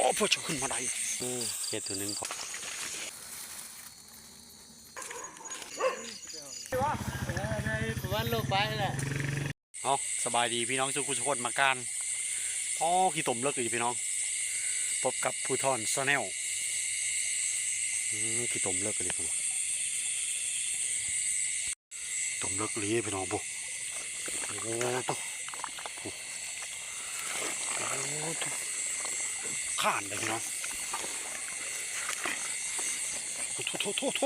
ໂອ້ ເພິ່ນຈະຂຶ້ນມາໄດ້ ອືມ ເຮັດຕົວໜຶ່ງພໍ ເອີ ໄດ້ປະມານໂລປາຍແຫຼະ. ເອົາ ສະບາຍດີພີ່ນ້ອງສູ່ຜູ້ສູ່ຄົນ ມາການ ອໍ ຂີ້ຕົມເລິກອີ່ຫຼີພີ່ນ້ອງ ພົບກັບພູທອນ Channel ອືມ ຂີ້ຕົມເລິກອີ່ຫຼີພຸ້ນ ຕົມເລິກອີ່ຫຼີພີ່ນ້ອງ ໂອ້ ໂອ້ໂຕ ໂອ້ໂຕ ຄານເດ້ພີ່ນ້ອງ ໂອ້ໂຕ ໂອ້ໂຕ ໂອ້ໂຕ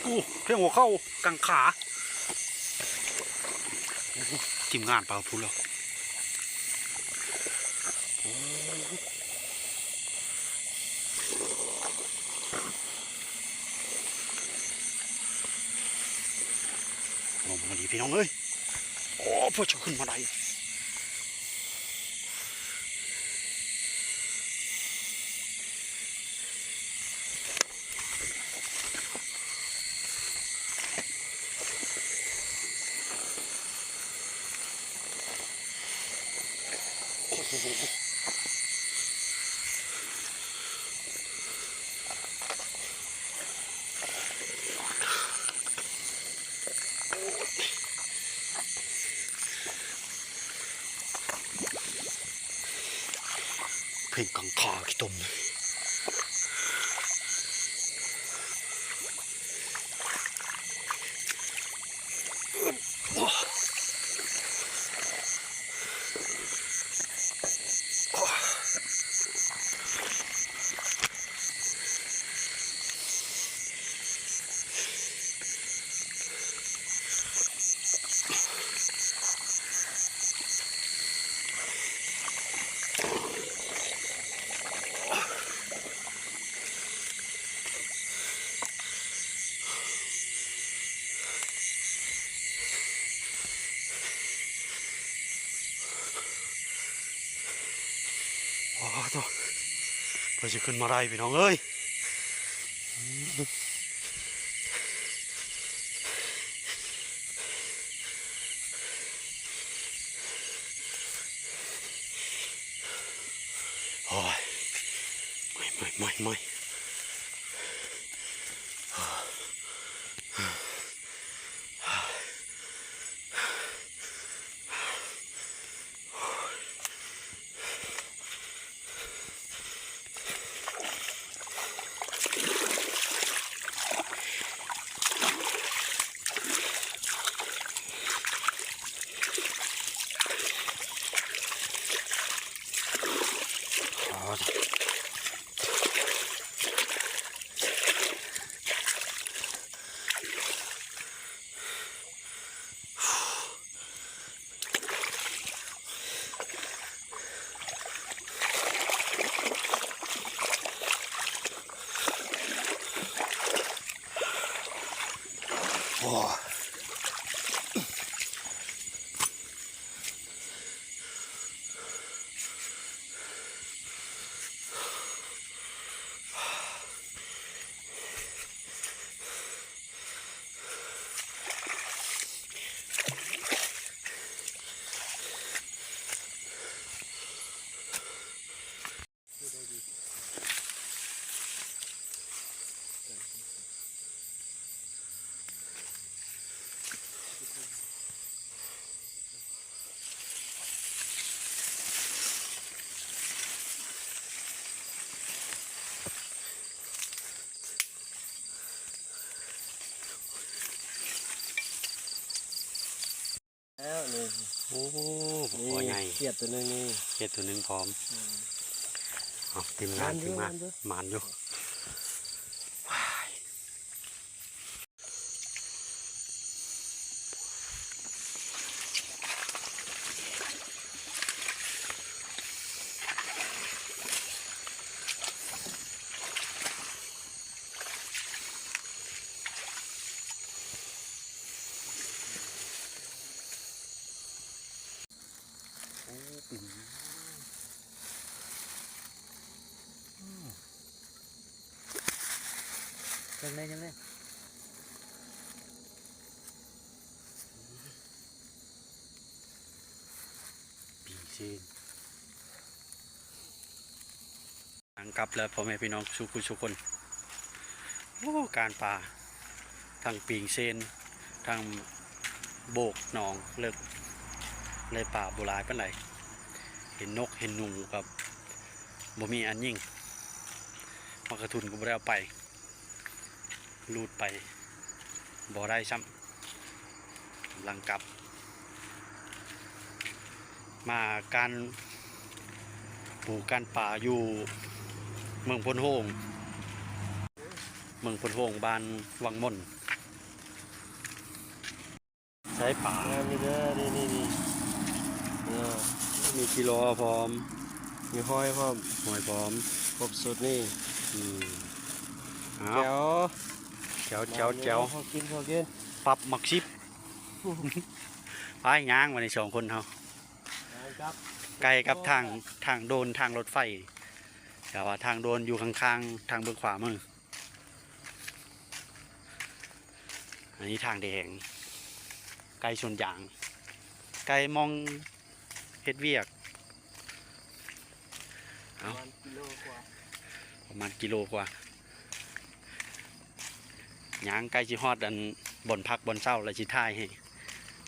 ໂອ້ ເພງຫົວເຂົ່າ ກາງຂາ ໂອ້ ທີມງານໄປພຸ້ນແລ້ວ ໂອ້ ລົງມາດີພີ່ນ້ອງເອີຍ ໂອ້ ເພິ່ນຈະຂຶ້ນມາໄດ້. ເພງກາງຂາຂີ້ຕົມ. ໂອ້ໂຕ ເພິ່ນຊິຂຶ້ນມາໄດ້ພີ່ນ້ອງເອີຍ. ໂອ້ຍ ເມື່ອຍ ເມື່ອຍ ເມື່ອຍ ເມື່ອຍ. ໂອ້. ແລ້ວນີ້ ໂອ້ ບັກຄໍໃຫຍ່ ນີ້ຂຽດຕົວໜຶ່ງນີ້ ຂຽດຕົວໜຶ່ງພ້ອມ ອືມ ເອົາ ທີມງານ ມານຢູ່ ທີມງານ ມານຢູ່ ມານຢູ່. ໂອ້ ປີ ອືມ ຈັ່ງໃດ ຈັ່ງໃດ. ໂ ທາງກັບແລ້ວ ພໍ່ແມ່ພີ່ນ້ອງສູ່ຜູ້ສູ່ຄົນ. ໂອ້ ການປາ ທັງປີງເຊນ ທັງໂບກໜອງເລິກ ໄດ້ປາບໍ່ຫຼາຍປານໃດ. ເຫັນນົກເຫັນໜູກໍບໍ່ມີອັນຍິງ. ໝາກກະທຸນກໍບໍ່ໄດ້ເອົາໄປ. ລູດໄປບໍ່ໄດ້ຊ້ຳ. ກຳລັງກັບ ມາການປູການປາຢູ່ເມືອງໂພນໂຮງ, ເມືອງໂພນໂຮງ ບ້ານວັງມົນ. ໃຊ້ປາ ງາມຢູ່ເດີ ນີ້ໆໆ ເອີ ມີກິໂລພ້ອມ ມີຫອຍພ້ອມ ຫອຍພ້ອມ ຄົບຊຸດນີ້. ອືມ ເອົາ ແຈ່ວ ແຈ່ວ ແຈ່ວ ແຈ່ວ ພໍກິນ ພໍກິນ ປັບໝາກຊິບ. ໄປຍ່າງບາດນີ້ສອງຄົນເຮົາ ໄກກັບທາງ ທາງໂດນ ທາງລົດໄຟ ແຕ່ວ່າທາງໂດນຢູ່ຂ້າງໆ ທາງເບື້ອງຂວາມື. ອັນນີ້ທາງແດງ ໃກ້ສວນຢາງ ໃກ້ໝ່ອງເຮັດວຽກ. ເອົາ ປະມານກິໂລກວ່າ ປະມານກິໂລກວ່າ. ຍ່າງໃກ້ຊິຮອດອັນບ່ອນພັກບ່ອນເຊົາ ແລ້ວຊິຖ່າຍໃຫ້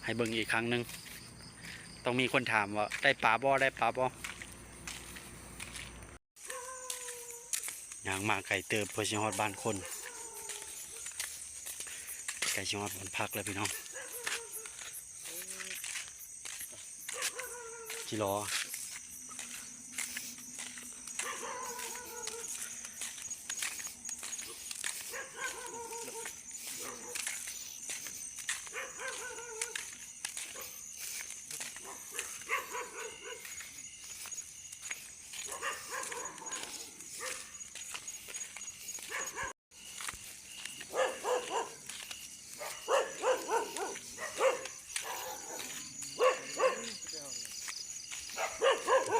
ໃຫ້ເບິ່ງອີກຄັ້ງໜຶ່ງ. ຕ້ອງມີຄົນຖາມວ່າ ໄດ້ປາບໍ່ ໄດ້ປາບໍ່? ຍ່າງມາໄກເຕີບເພື່ອຊິຮອດບ້ານຄົນ ໃກ້ຊິຮອດບ່ອນພັກແລ້ວພີ່ນ້ອງ. ຈິລໍ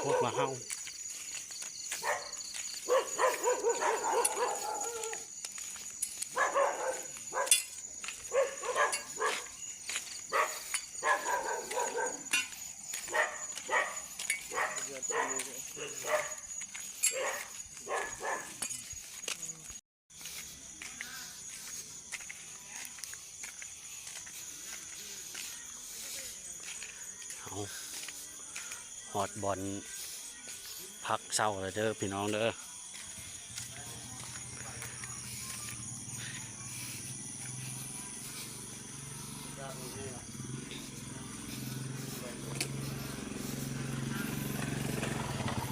ພວກມາເຫົ່າ. ເຮົາຮອດບ່ອນພັກເຊົາແລ້ວເດີພີ່ນ້ອງເດີ.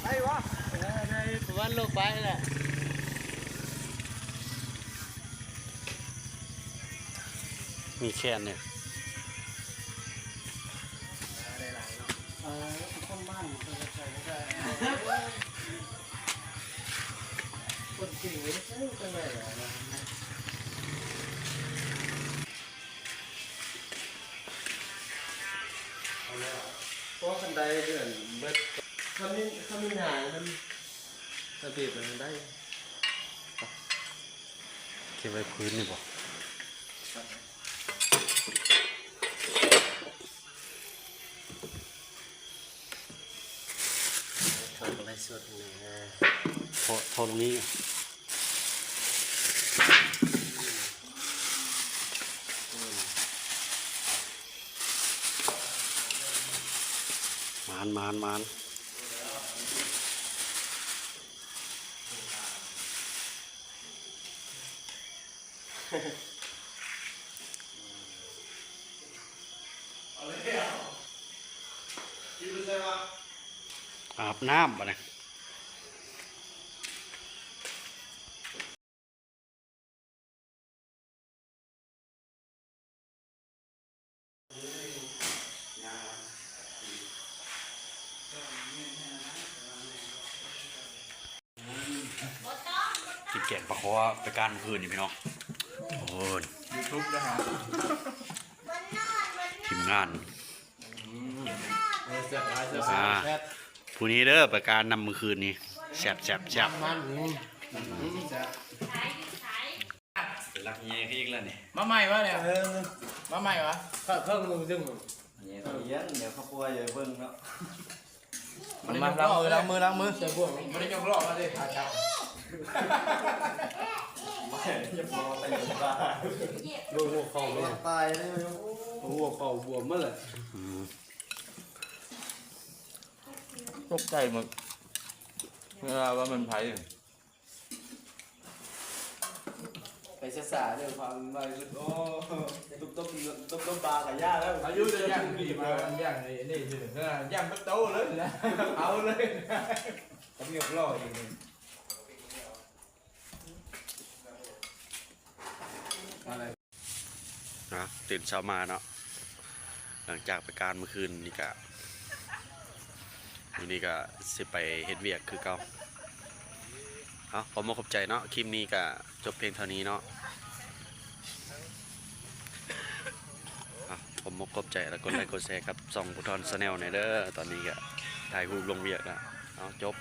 ໄດ້ວະ ເອີ ໄດ້ປະມານໂລປາຍແຫຼະ. ມີແຄນເດ້. ເອີ ຄົນບ້ານເພິ່ນກໍໃສ່ບໍ່ໄດ້ ຄົນເກັ່ງເດ້ ເອີ ຈັ່ງໃດລະ. ເພາະວ່າຄັນໄດ້ເດືອນເບິດ ຄັນມີ ຄັນມີຫຍ້າມັນ ກະບີບມັນໄດ້. ເກັບໄວ້ພື້ນນີ້ບໍ່? ເທາະໄລສົດນີ້ນະ ເທາະ ເທາະລົງນີ້. ມານ ມານ ມານ. ອາບນ້ຳບາດນີ້. ກິນແກງປາຄໍ່າໄປການມື້ຄືນນີ້ພີ່ນ້ອງ. ໂອ້ຍ ຢູທູບນະຮະ ທີມງານ. ອືມ ເອີ ແຊບຫຼາຍ ແຊບ ອ່າ ແຊບ ຜູ້ນີ້ເດີ ໄປການນຳມື້ຄືນນີ້ ແຊບໆໆ. ມັນ ອືມ ແຊບ ເປັນຫຼັກໃຫຍ່ຂຶ້ນອີກແລ້ວນີ້. ມາໃໝ່ວະນີ້? ເອີ ມາໃໝ່ວະ? ເພີ່ມ ເພີ່ມ ເພີ່ມ ເອີ ດຽວເຂົາປ່ອຍໃຫ້ເບິ່ງເນາະ. ມາ ລ້າງມື ລ້າງມື ລ້າງມື ໃສ່ບ່ວງ ບໍ່ໄດ້ຍົກລໍ້ມາເດ້ ອາຈານ ບໍ່ໄດ້ຍົກລໍ້ ແຕ່ຍົກຕາ ເບິ່ງຫົວເຂົ່າ ຕາຍເລີຍ ຫົວເຂົ່າບວມໝົດແຫຼະ ອືມ ຕົກໃຈໝົດ ເວລາວ່າມັນໃຜ ໄປຊ້າໆເດີ ພາໄປ ໂອ້ ຕົບໆ ຕົບໆ ບາກະຢ່າແລ້ວ ອາຍຸຈະຍ່າງດີມາ ຍ່າງໄອ້ນີ້ຊື່ ຍ່າງເປັນໂຕເລີຍ ເອົາເລີຍ ກະຮຽບຮ້ອຍອີກນີ້ ມາເລີຍ. ນະ ຕື່ນເຊົ້າມາເນາະ ຫຼັງຈາກໄປການມື້ຄືນນີ້ກະ ມື້ນີ້ກະຊິໄປເຮັດວຽກຄືເກົ່າ. ເອົາ ຂອບອົກຂອບໃຈເນາະ ຄລິບນີ້ກະຈົບພຽງເທົ່ານີ້ເນາະ. ເອົາ ຂອບອົກຂອບໃຈ ແລະ ກົດໄລກົດແຊກັບຊ່ອງພູທອນ Channel ແດ່ເດີ. ຕອນນີ້ກະຖ່າຍຮູບລົງວຽກແລ້ວ ເອົາ ຈົບ.